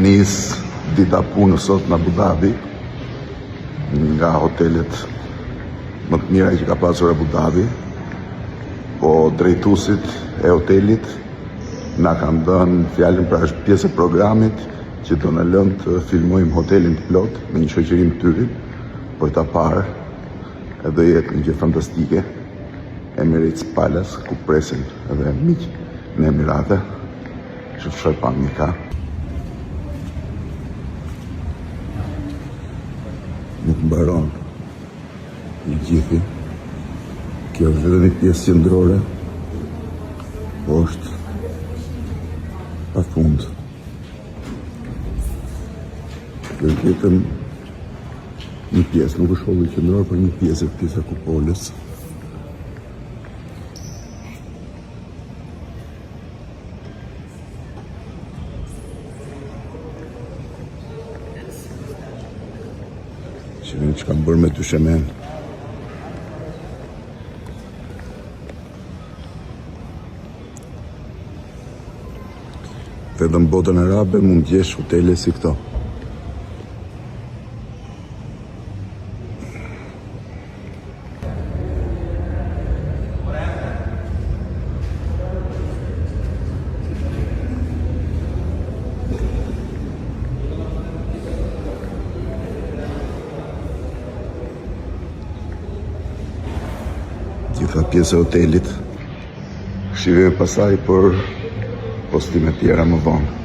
Nis dita punës sot në Abu Dhabi, nga hotelet më të mira që ka pasur Abu Dhabi, po drejtuesit e hotelit na kanë dhënë fjalën pra është pjesë e programit që do na lënë të filmojmë hotelin të plotë me një shoqërim të tyrin për ta parë e do jetë një gjë fantastike Emirates Palace ku presin edhe miq në Emirate. Që çfarë pamje ka. Nuk mbaron i gjithi. Kjo është vetëm një pjesë qendrore, po është pa fund. Kjo është vetëm një pjesë, nuk është holli qendror, por një pjesë, pjesa e kupolës. Shihni që kanë bërë me dyshemen. Vetëm botën arabe mund gjesh hotele si këto. Gjitha pjesë e hotelit. Shihemi pastaj për postime tjera më vonë.